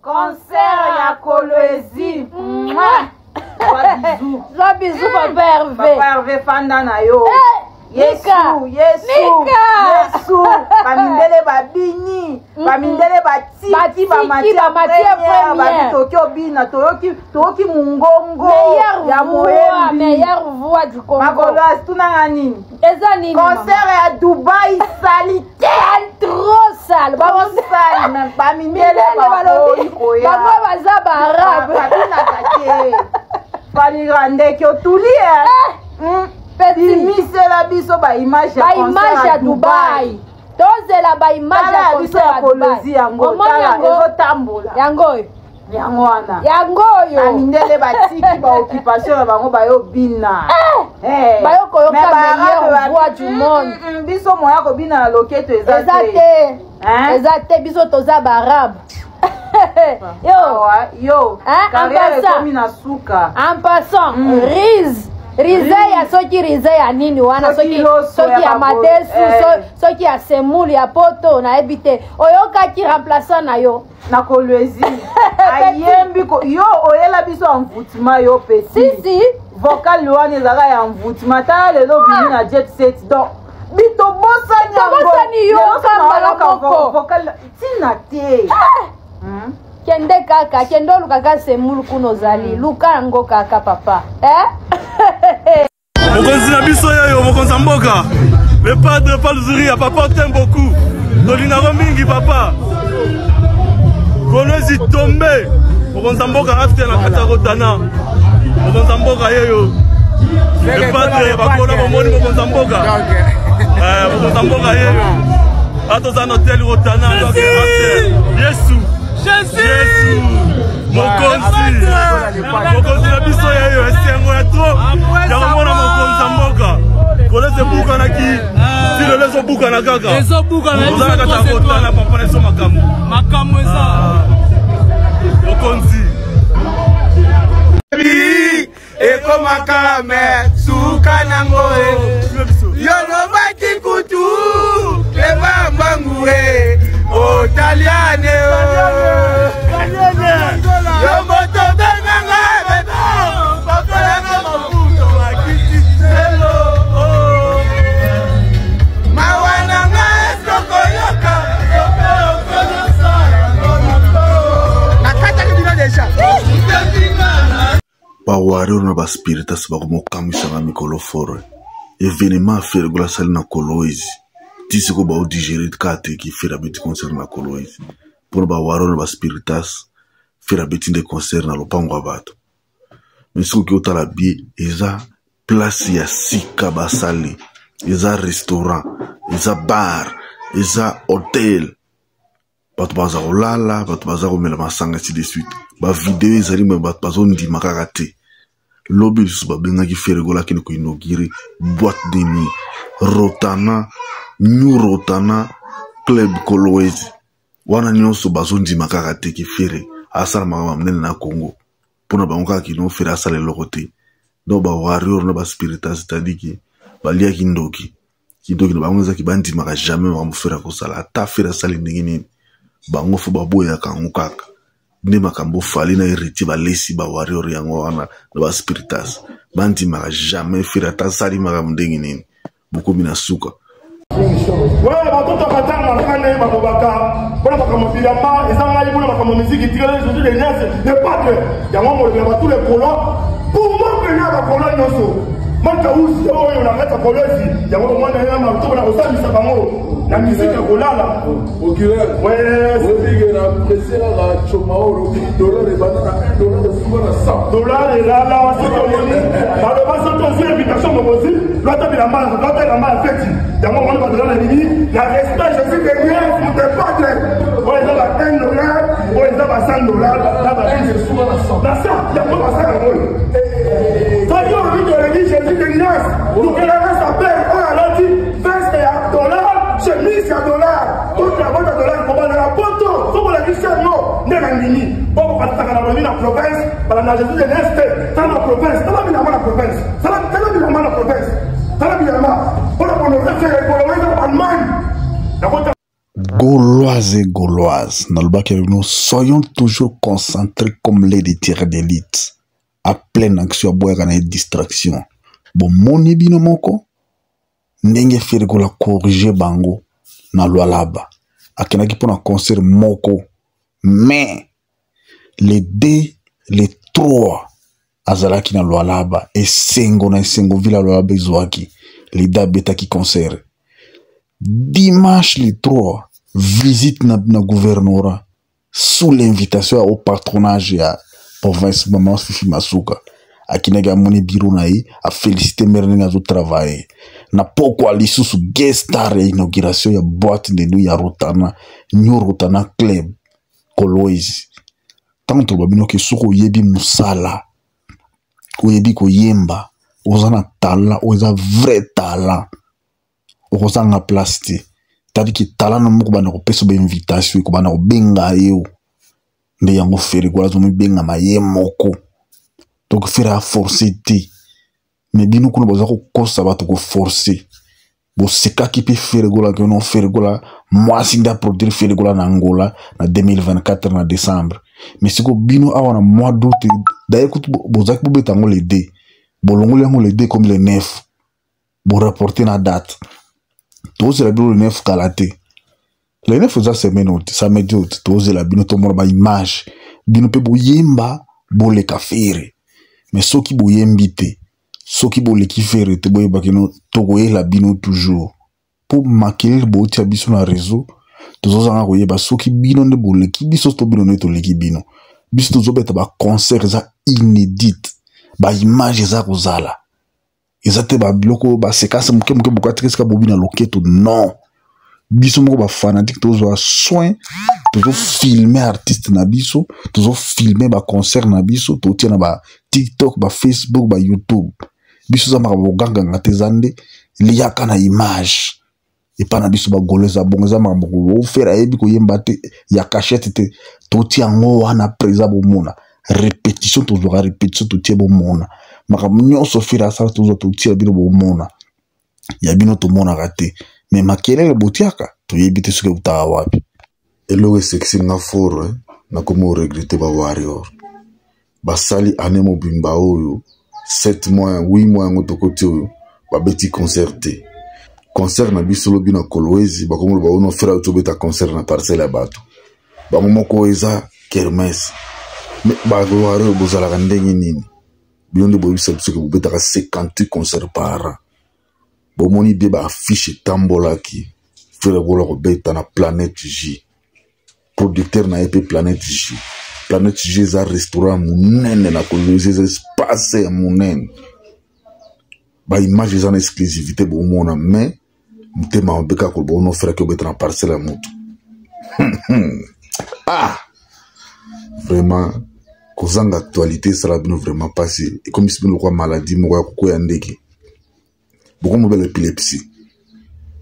Concert ya Kolwezi. Zwa bisou papa Hervé. Papa Hervé fanda na yo. Eh, Yesu, Yesu, Yesu, bamindele babini, bamindele batiki, bamati première, babi toki obina, toyoki, toyoki mungongo ya moyembi. Meilleure voix du Congo. Makolo atunanga nini? Eza nini? Concert ya Dubai salite. Trop sale. Trop sale. Bamindele balobi koya. Bango baza ba arabe. Babinaka te. Falira ndeke otuli eh. eh. Bimisela biso ba image ya image ya Dubai. Tozela ba image ya biso ya Kolwezi yango. Tala ezotambola. Yango oyo. Yango wana. Yango oyo. Bamindele batiki ba occupation na bango bayo bina. Eh. Bayo koyoka meilleure voix du monde. Biso moya kobina na loketo eza te. Eza te. Eza te biso toza ba arabe. Yo. Yo. Carrière ekomi na suka. En passant, riz rize ya soki rize ya nini wana soki soki ya madesu soki ya semoule ya poto nayebi te oyokaki remplaçant na yo na Kolwezi ayembi ko yo oyela biso envoûtement yo petit si si vocal wana ezalaka ya envoûtement tala lelo obimi na jet set donc bitobosani yango yoka mbala moko vocal ntina te kende kaka kende oluka kaka semoule kuna ozali luka yango kaka papa eh? Mokonzi na biso yoyo, mokonzi ya mboka, le padre Paul Zuria, papa t'aime beaucoup, tolingako mingi papa. Kolwezi tombe, mokonzi ya mboka after na kati ya Rotana, mokonzi ya mboka yeyo, le padre bakolo bomoni mokonzi ya mboka, mokonzi ya mboka yeyo, atoza na hotel Rotana, donc after Yesu, Jésus. Mokonzi, mokonzi na biso ya yo esengo ya trop ya komona mokonzi ya mboka kolezi ebukanaki ti lelo ezobukana kaka oza na kati ya kotala papa na biso makambo makambo eza mokonzi ekomaka me suka nango e yo lobaki kutu kleba mbangu e otaliane yo moto benganga bebe bakolanga mafuto makiti selo mawa nanga esokoyoka nakataki bino deja Ba warrior na ba spiritas bakomokamwisa nga mikolo fort. Evenement Ferre Gola asali na Kolwezi ti sikoyo bao digérer kaka te ki Ferre abeti concert na Kolwezi. Mpona ba warrior na ba spiritas Ferre abeti nde concert na lopango ya bato. Mais soki otala bien eza place ya sika basali, eza restaurant, eza bar, eza hotel. Bato baza kolala, bato baza komela masanga ainsi de suite. Ba video ezali me bato bazondima kaka te. Lobi lisusu babengaki Ferre Gola akende ko inaugurer boîte de nuit Rotana, New Rotana Club Kolwezi. Wana nyonso bazondima kaka te ke Ferre asala makambo monene na Congo. Mpona bango kaka kino Ferre asala eloko te. Donc ba warrior na ba spiritas, c'est-à-dire ke baliaki ndoki. Kindoki na bango ezaki bandimaka jamais makambo Ferre akosala. Ata Ferre asali ndenge nini, bango fo baboyaka yango kaka. Nde makambo Fally na Héritier balesi ba warrior yango wana na ba spiritas. Bandimaka jamais Ferre ata asali makambo ndenge nini. Bokomi na suka. Ouais, batoto ya Katanga kaka ndenge balobaka mpona makambo bilamba eza ngai mpona makambo miziki tikala Jesus de Nias le padre yango molobela bato le kolo pour moi pena bakolo nyonso makausi oyo na kati ya kolwezi yango bomwana ye na matoko na kosalisa bango na miziki ya kolala dollar elala soki omoni baloba soki ozwi invitation mokonzi lata bilamba lata elamba ya feti yango omoni badollar ebimi na respect je suis derrière moto padre oyo eza ba 1 dollar oyo eza ba 100 dollar na ba na 100 yango basala yango oyo soki olobi tolingi jésus de nuance lukelaka saper oyo alati veste ya dollar chemise ya dollar toute la boîte ya dollar kobanda na poto soki olakisi yango nde na ndimi po kokatisaka na lobi na province balanda jésus de nuance te tala na province tala bilamba na province tala bilamba na province tala bilamba mpona konosa fere kolonga eza allemagne nakota. Gauloise et Gauloise, nalobaki na bino, soyons toujours concentrés comme les tireurs d'élite. À pleine action, aboyaka na ye distraction. Bomoni bino moko, ndenge Ferre Gola corriger bango na Lualaba. Akendaki mpo na concert moko, mais les deux, les trois azalaki na Lualaba. Esengo na esengo ville ya Lualaba ezwaki. Lida abetaki concert. Dimanche le 3, visite na gouvernorat sous l'invitation au patronage ya province Maman Fifi Masuka. Akinaki amoni bureau na ye, a félicité maire ndenge azo travailler. Na pokwa lisusu guest star ya inauguration ya boîte de nuit ya Rotana, New Rotana Club, Kolwezi. Tango toloba bino ke soki oyebi mosala, oyebi koyemba, oza na talent, oyo eza vrai talent, okozanga place te. C'est-à-dire que talent na moko bana kopesa ba invitation, ko bana kobenga yo. Nde yango Ferre Gola azomibenga ye moko. Donc Ferre a forcé te. Mais bino kuna boza kokosa bato ko forcer. Bosekaki pe Ferre Gola ke non, Ferre Gola mwasi nde a produire Ferre Gola na Angola na 2024 na décembre. Mais siko bino awa na mois d'août, d'ailleurs kutu bozaki bobeta yango le 2. Bolongoli yango le 2 comme le 9. Bo rapporter na date. Tozela bino le 9 kala te. Le 9 eza semaine oyo, samedi oyo, tozela bino tomona ba image. Bino pe boyemba, boleka Ferre. Mais soki boyembi te, soki boleki Ferre te, boyebaki no tokoyela bino toujours. Po makelele botia biso na réseau, tozozanga koyeba soki bino nde boleki biso to bino nde toleki bino. Biso tozobeta ba concert eza inédite, ba image eza kozala. Eza te ba biloko ba séquence moke moke bokatika esika bobi na loketo, non. Biso moko ba fanatique tozwa soin, tozo filmer artiste na biso, tozo filmer ba concert na biso, totia na ba TikTok, ba Facebook, ba YouTube. Biso za makambo koganganga te, eza nde liaka na image. Epa na biso ba Gaulois eza bongo, eza makambo kofera ayebi koyemba te, ya cachette te. Totia yango wana présent bomona. Répétition, tozwaka répétition, totie bomona. Makambo nyonso Ferre asala, tozwa totia bino bomona. Ya bino tomonaka te. Mais makelele botiaka, toyebi te soki eutaka wapi. Eloko esekisi nga fort, hein, nakomi ko regretter ba warrior. Basali année mobimba oyo, 7 mois, 8 mois yango tokoti oyo, babeti concert te. Concert na biso lobi na Kolwezi, bakomi koloba oyo no Ferre auti obeta concert na parcelle ya bato. Bango moko eza kermesse. Mais ba warrior bozalaka ndenge nini? Bino nde boyebisa biso ke bobetaka 58 concerts par an. Bomoni bien ba affiche etambolaki. Ferre Gola kobeta na Planète J. Producteur na ye pe Planète J. Planète J eza restaurant monene na Kolwezi, eza espace ya monene. Ba image eza na exclusivité bomona, mais motema mabe kaka koloba ono Ferre aki obeta na parcelle ya motu. Ah! Vraiment, kozanga actualité esala bino vraiment pasi. Ekomisi bino lokola maladie moko ya kokwea ndeke. Bokomobela épilepsie.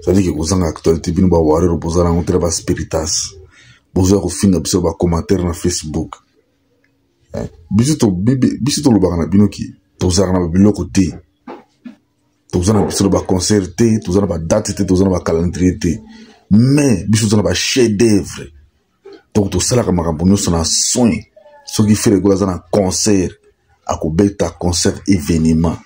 C'est-à-dire que kozanga actualité bino ba warrior bozala yango te na ba spiritas. Bozoya kofinga biso ba commentaire na Facebook. Biso to, bibi, biso tolobaka na bino ki tozalaka na ba biloko te. Toza na biso na ba concert te, toza na ba date te, toza na ba calendrier te. Mais biso toza na ba chef d'œuvre. Donc tosalaka makambo nyonso na soin. Soki Ferre Gola aza na concert, akobeta concert événement.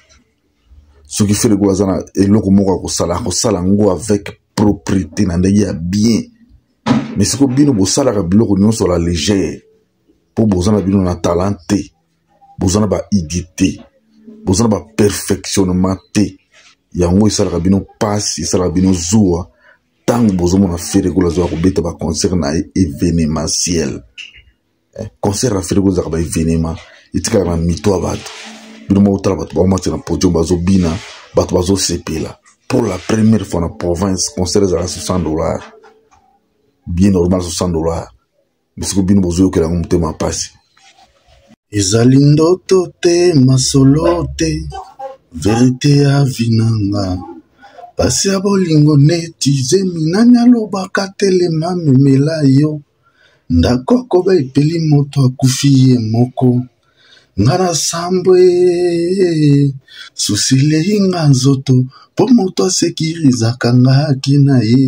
Soki Ferre Gola aza na eloko moko akosala, akosala yango avec propriété na ndenge ya bien. Mais siko bino bosalaka biloko nyonso à la légère, po boza na bino na talent te, boza na ba idée te, boza na ba perfectionnement te. Yango esalaka bino pasi, esalaka bino zuwa. Tango bozomona Ferre Gola azoya kobeta ba concert na ye événementiel. Concert ya Ferre Gola ezalaka ba événement, etikala na mito ya bato. Bino moko tala bato baomati na podium bazobina, bato bazosepela. Pour la première fois na province, concert ezalaka 60 $. Bien normal 60 $. Mais sikoyo bino bozoyokela yango motema pasi. Ezali ndoto te, masolo te, vérité ya vie na nga. Pasi ya bolingo neti zemi, nani alobaka telema memela yo. Ndako akoba epeli moto akufi ye moko. Nga na sambwe susi elei nga nzoto mpo moto asekirizaka nga aki na ye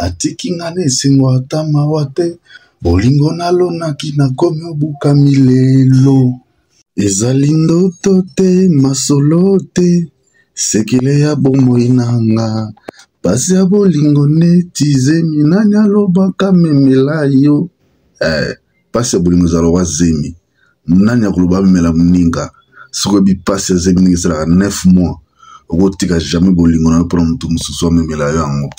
atiki nga na esengo ata mawa te bolingo nalonaki nakomi obuka milelo ezali ndoto te masolo te sekele ya bomoi na nga pasi ya bolingo neti zemi nani alobaka memela yo eh, pasi ya bolingo ezala lokwa zemi nani akoloba amemela moninga soki oyebi mpasi ya zemi ndenge esalaka 9 mois okotika jamais bolingo na yo mpona moto mosusu amemela yo yango.